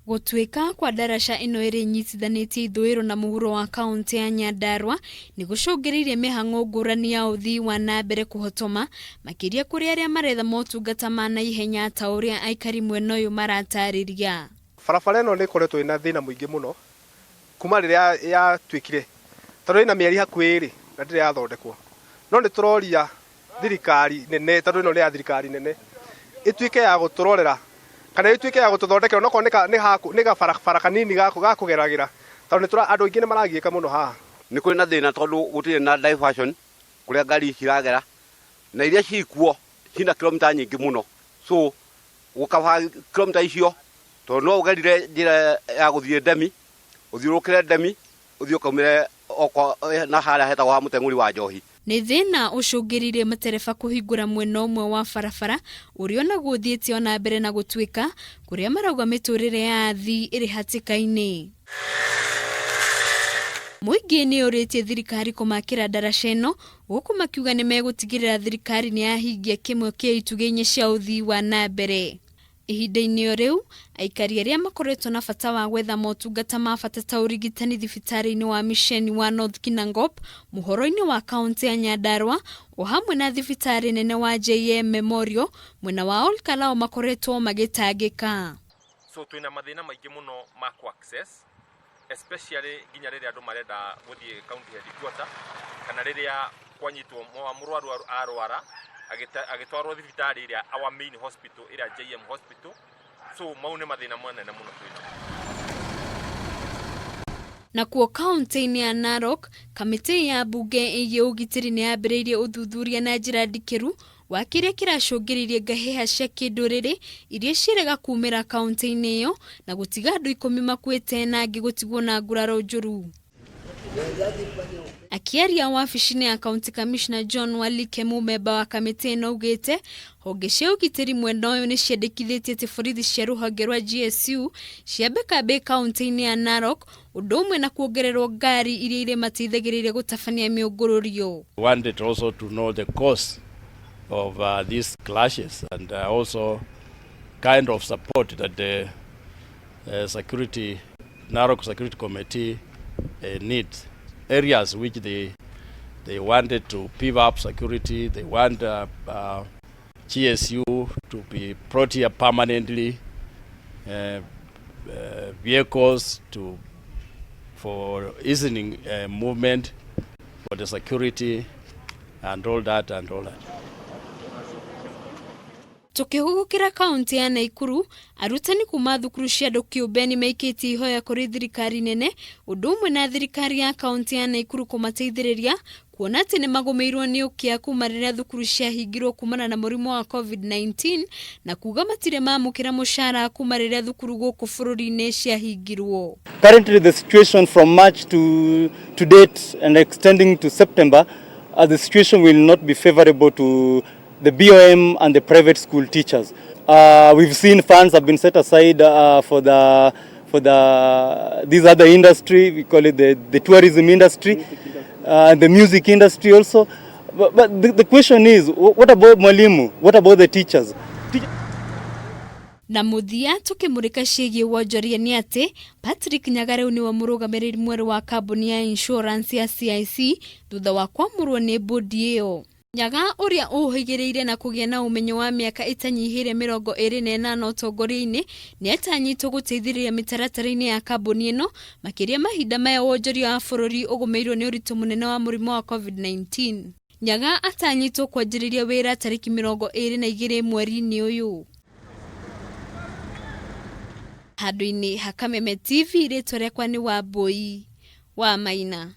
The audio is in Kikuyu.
Gũtuĩka kwa ndaraca ĩno ĩrĩa ĩnyitithanĩtie ithũĩro na mũhuro wa kaũntĩ ya Nyandarua nĩ gũcũngĩrĩirie mĩhang'o ngũrani ya ũthii wa na mbere kũhotoma, makĩria kũrĩ arĩa maretha motungata ma naihenya ta ũrĩa aikari mwena ũyũ maratarĩria. Barabara ĩno nĩ ĩkoretwo ĩna thĩna mũingĩ mũno kuma rĩrĩa yatuĩkire, tondũ ĩna mĩeri hakuhĩ ĩrĩ na ndĩrĩ yathondekwo. No nĩ tũroria thirikari nene, tondũ ĩno nĩ ya thirikari nene, ĩtuĩke ya gũtũrorera kana ĩtuĩke ya gũtũthondekera onokorwo nĩ gabarabara kanini ga kũgeragĩra, tondũ andũ aingĩ nĩ maragiĩka mũno haha. Nĩ kũrĩ na thĩna tondũ gũtirĩ na diversion kũrĩa ngari ciragera, na iria cikuo cina kilomita nyingĩ mũno, so gũkaba kilomita icio, tondũ no ũgerire njĩra ya gũthiĩ Ndemi, ũthiũrũrũkĩre Ndemi, ũthiĩ ũkaumĩre na harĩa hetagwo ha mũteng'ũri wa njohi. Nĩ thĩna ũcũngĩrĩirie matereba kũhingũra mwena ũmwe wa barabara ũrĩa onaguo ũthiĩte ona mbere na gũtuĩka, kũrĩa marauga mĩtũrĩre ya athii ĩrĩ hatĩka-inĩ. Mũingĩ nĩ ũrĩtie thirikari kũmakĩra ndaraca ĩno, gũkũ makiuga nĩ megũtigĩrĩra thirikari nĩ yahingia kĩmwe kĩa itugĩ inya cia ũthii wa na mbere. Ihinda-inĩ o rĩu, aikari arĩa makoretwo na bata wa gwetha motungata ma bata ta ũrigitani thibitarĩ-inĩ wa miceni wa North Kinangop, mũhoro-inĩ wa kaũntĩ ya Nyandarua, o hamwe na thibitarĩ nene wa JM Memorial mwena wa Ol Kalou makoretwo magĩtangĩka. So twĩna mathĩna maingĩ mũno ma kũ access, especially nginya rĩrĩa andũ marenda gũthiĩ county headquarter, kana rĩrĩa kwanyitwo mũrwaru arwara agĩtwarwo thibitarĩ ĩrĩa our main hospital ĩrĩa JM hospital. So mau nĩ mathĩna manene mũno twĩnamo. Nakuo kaũntĩ-inĩ ya Narok, kamĩtĩ ya mbunge ĩgiĩ ũgitĩri nĩ yambĩrĩirie ũthuthuria na njĩra ndikĩru wa kĩrĩa kĩracũngĩrĩirie ngahĩha cia kĩndũrĩrĩ iria ciĩrĩga kumĩra kaũntĩ-inĩ ĩyo na gũtiga andũ 10 makuĩte na angĩ gũtigwo na nguraro njũru. Akĩaria wabici-inĩ ya County Commissioner John Walike, mũmemba wa kamĩtĩ ĩno augĩte honge cia ũgitĩri mwena ũyũ nĩ ciendekithĩtie atĩ borithi cia rũhonge rwa GSU ciambe kambĩ kaũntĩ-inĩ ya Narok, ũndũ ũmwe na kuongererwo ngari iria irĩ mateithagĩrĩria gũtabania mĩũngũrũrio. We wanted also to know the cause of these clashes and also kind of support that the Narok Security Committee needs. Areas which they wanted to beef up security, they want GSU to be brought here permanently, vehicles to for easing movement, for the security and all that and all that. Tukĩhũgũkĩra kaũntĩ ya Naikuru, arutani kuma thukuru cia andũ kĩũmbe nĩ maikĩtie ihoya kũrĩ thirikari nene, ũndũ ũmwe na thirikari ya kaũntĩ ya Naikuru kũmateithĩrĩria kuona atĩ nĩ magũmĩirwo nĩ ũkĩa kuma rĩrĩa thukuru ciahingirwo kumana na mũrimũ wa COVID-19, na kuga matirĩ mamũkĩra mũcara kuma rĩrĩa thukuru gũkũ bũrũri-inĩ ciahingirwo. Currently the situation from March to date and extending to September, the situation will not be favorable to the BOM and the private school teachers. We've seen funds have been set aside for this other industry, we call it the tourism industry, and the music industry also. But the question is, what about mwalimu? What about the teachers? Na mũthia tũkĩmũrĩka ciĩgiĩ wonjoria nĩ atĩ Patrick Nyaga rĩu nĩwe mũrũgamĩrĩri mwerũ wa kambuni ya insurance ya CIC thutha wa kwamũrwo nĩ bodi ĩyo. Nyaga ũrĩa ũhĩgĩrĩire na kũgĩa na ũmenyo wa mĩaka ĩtanyihĩire 28 ũtongoria-inĩ nĩ atanyĩtwo gũteithĩrĩria mĩtaratara-inĩ ya kambuni ĩno, makĩria mahinda maya wonjoria wa bũrũri ũgũmĩirwo nĩ ũritũ mũnene wa mũrimũ wa COVID-19. Nyaga atanyĩtwo kwanjĩrĩria wĩra tarĩki 22 mweri-inĩ ũyũ. Handũ-inĩ ha Kameme TV, rĩtwa rĩakwa nĩ Wambui wa Maina.